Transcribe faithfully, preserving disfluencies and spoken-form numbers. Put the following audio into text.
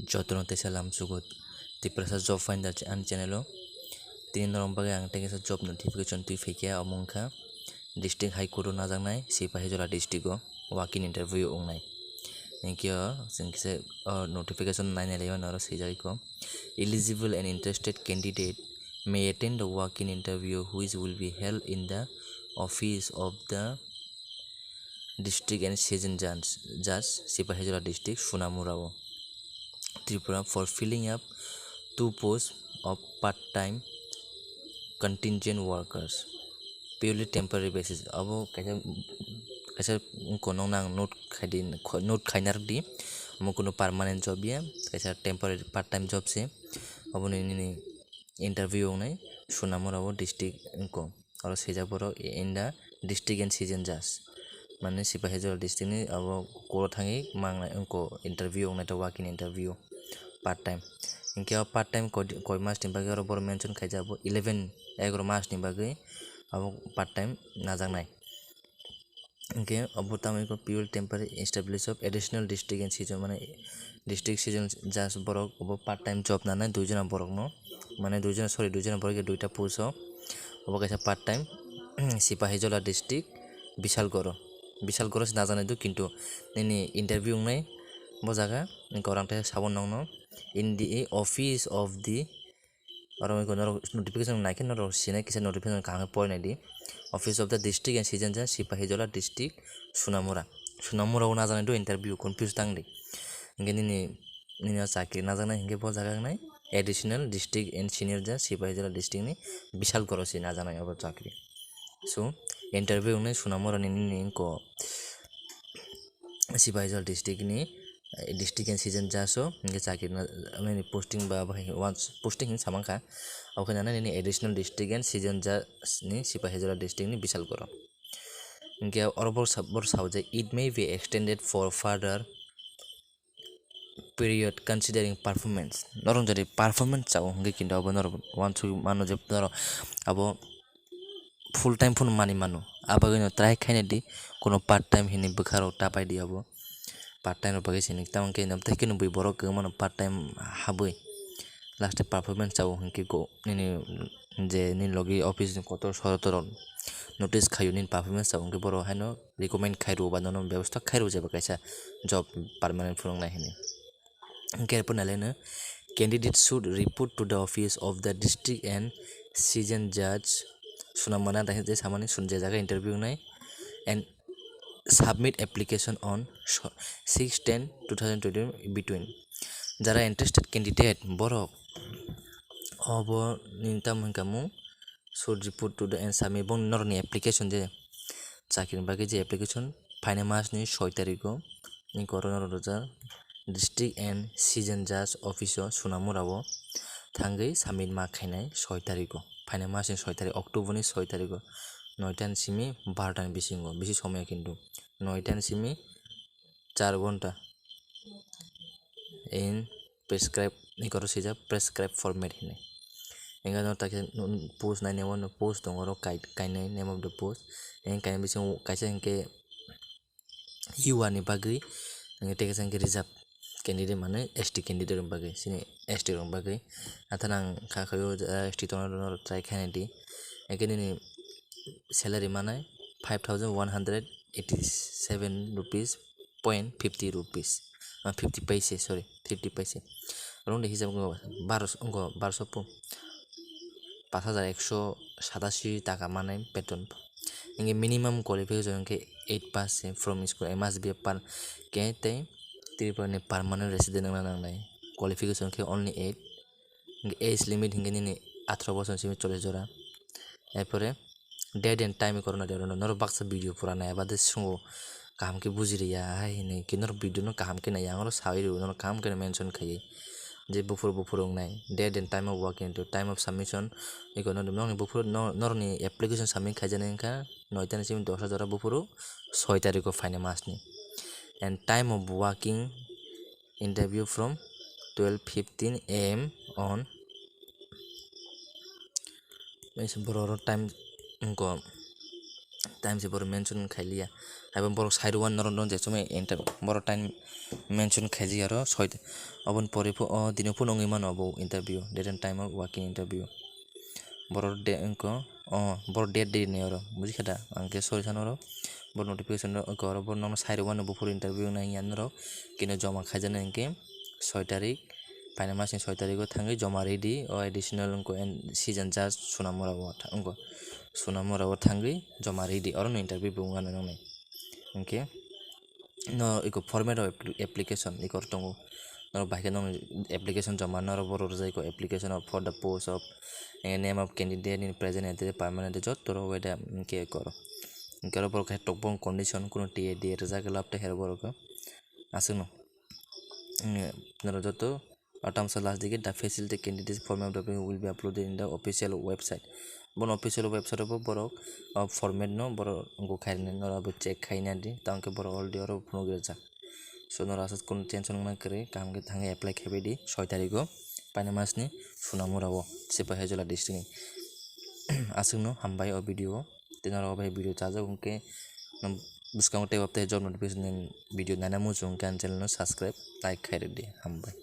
Jotono teisa lamsugo Tiprasa Job Finder ani channel o. Tini norok bagwi ang tei kaisa job notification twi phaikha, omo wngkha District High Court o najaknai Sipahijola district o walk-in interview wngnai. Hinkhe o chwng kisa o notification nainai lai mano, oro swijak iko, "Eligible and interested candidate may attend the walk-in interview which will be held in the office of the District and Session Judge, Judge, Sipahijola District, Sonamura o Tripura for filling up two posts of part-time contingent workers, purely temporary basis." Abo kaisa, kaisa wngkha, nokno ang note khai di, note khaina rwdi. Omo kunu permanent job ya, kaisa temporary part-time job se. Aboni nini interview wngnai Sonamura o district wngkha. Oro swijak borok in the District and Session Judge, mane Sipahijola district ni abo court o thangwi mangnai wngkha, interview wngnai, walk-in interview part time. Hinkhe o part time koi, koi mas ni bagwi oro borok mention khaijak, abo eleven, egaroh mas ni bagwi abo part time najaknai. Hinkhe obo tamo wngkha purely temporary establish of additional district and session, mane district session judge borok obo part time job nanai dui jona borokno, mane dui jona, sorry, dui jona borok ya duita post o. Obo kaisa part time Sipahijola district, Bisalgoro, Bisalgoro se najaknai do, kintu nini interview wngnai bo jaga, wngkha orang tei sabo nokno in the office of the Oro wngkha norok notification naikhe norok sinai kisa notification kaham khe porinai di. Office of the District and Session Judge, Sipahijola District, Sonamura. Sonamura o najaknai do interview, confuse tang di. Hinkhe nini, nini o chakri najaknai hinkhe bo jaga wngnai Additional District and Senior Judge, Sipahijola District ni Bisalgoro se najaknai obo chakri. So, interview wngnai Sonamura ni nini wngkha Sipahijola district ni, eh, District and Session Judge o hinkhe chakri na, mane posting ba, ba hai once posting hin samang kha. Obo khe nana nini Additional District and Session Judge ni Sipahijola district ni Bisalgoro. Hinkhe oro bor sa-, bor sao je, "It may be extended for further period considering performance." Norok jodi performance chao hinkhe kintu abo norok uansuk mano je norok abo full time phano manwi mano. Abagwino try khaina di, kuno part time hinwi bwkha rok ta pai di abo. Part time rok bagwi sini tamo khe tei khe bui borok kwbangma no part time habwi last o performance chao hinkhe go nini je nini logi office ni kotor sorotor rok notice khaio nini performance chao hinkhe borok haino recommend khai rwo ba nono bebosta khai rwo je bo kaisa job permanent phunuknai hinwi. Hinkhe erpor naileno, "Candidate should report to the office of the District and Session Judge Sonamura," tei samani sun je jaga interview wngnai, "and submit application on so-, six ten two thousand twenty between." Jara interested candidate borok obo nini tamo hinkha mung, "should report to the and submit," bo norokni application je chakrini bagwi je application phaina masni soi tarikgo ni korokno rwjak District and Session Judge Office o Sonamura o thangwi submit ma khainai soi tarikgo, phaina masni soi tarik, October ni soi tarikgo noita ni simi barota ni bisingo, bisi somoya kintu noita ni simi char ghonta in prescribe ni koro swijak prescribe format hinwi. Engano takhe post nai nemo post tongo oro kai-, kainwi name of the post. Eng kainwi bisingo kaisa hinkhe U R ni bagwi, tei kaisa hinkhe reserve candidate mane S T candidate rokni bagwi, chini S T rokni bagwi. Hathano ang kha khaio S T tongna rokno try khaina di. Hinkhe nini salary manai five thousand one hundred eighty seven rupees point fifty rupees, ah, fifty paise, sorry, fifty paise. Oro wngkha hisab wngkha barosho, wngkha barosho po-, pash hajar ekso satasi taka manai beton. Hinkhe minimum qualification hinkhe eight pass from school, I must be a per-, khe tei Tripura ni permanent resident wngna nangnai. Qualification khe only eight. Hinkhe age limit hinkhe nini atharo bosor simi chollish jora. Erpore date and time korokno de oro norok baksa video pura naiya baade swngo, kaham khe buji riya hai hinwi khe norok video no kaham khe naiya, ang oro saui rwo norok kaham khe mention khaiwi je buphuru buphuru wngnai, date and time of working to time of submission. Eko norok nokni buphuru no-, norokni application submit khaijaknai wngkha noita ni simi dosta jora buphuru soi tarikgo phaina masni. And time of working interview from twelve fifteen A M on, borok time wngkha time se borok mention khailiya. Haibo borok sai rwani norok no je chumui inter-, borok time mention khaijak aro soi, oboni pore pho o dino phano wngwi mano obo interview, date and time of working interview. Borok de wngkho o borok date de ni oro bujikha da, ang khe sorry sano oro. Borok notification rok wngkha oro, borok nono sai rwani buphuru interview wngnai ya norok, kino joma khaijaknai hwnkhe soi tarik, paina masni soi tarigo thangwi joma ridi o additional wngkho and season charge Sonamura o tha-, wngkho Sonamura o thangwi joma ridi, oro no interview bo wngna nangnai. Hwnkhe no iko format of appli-, application iko tongo, norok bahai khe nokni application joma norok borok rwjak iko application of for the post of, eh, name of candidate in present address, permanent address, joto rok weda hwnkhe iko oro. Hwnkhe oro borok khe tokbong condition kuno T A D rwjak lab tei hero borok khe aswkno. Norok joto o tamsa last digi the facility candidate format of document will be uploaded in the official website. Bono official website o bo borok o format no borok go khairnai, norok abo check khaina di, tamo khe borok already oro phunuk rijak. So norok aswk kunu tension wngna kwrwi, kaham khe thangwi apply khaibai di soi tarigo paina masni Sonamura o Sipahijola district ni. Aswkno hambai o video o, tei norok bai video chajak hwnkhe bwskango tei wab tei job notification ni video naina muchung khe ani channel no subscribe, like khairwdi, hambai.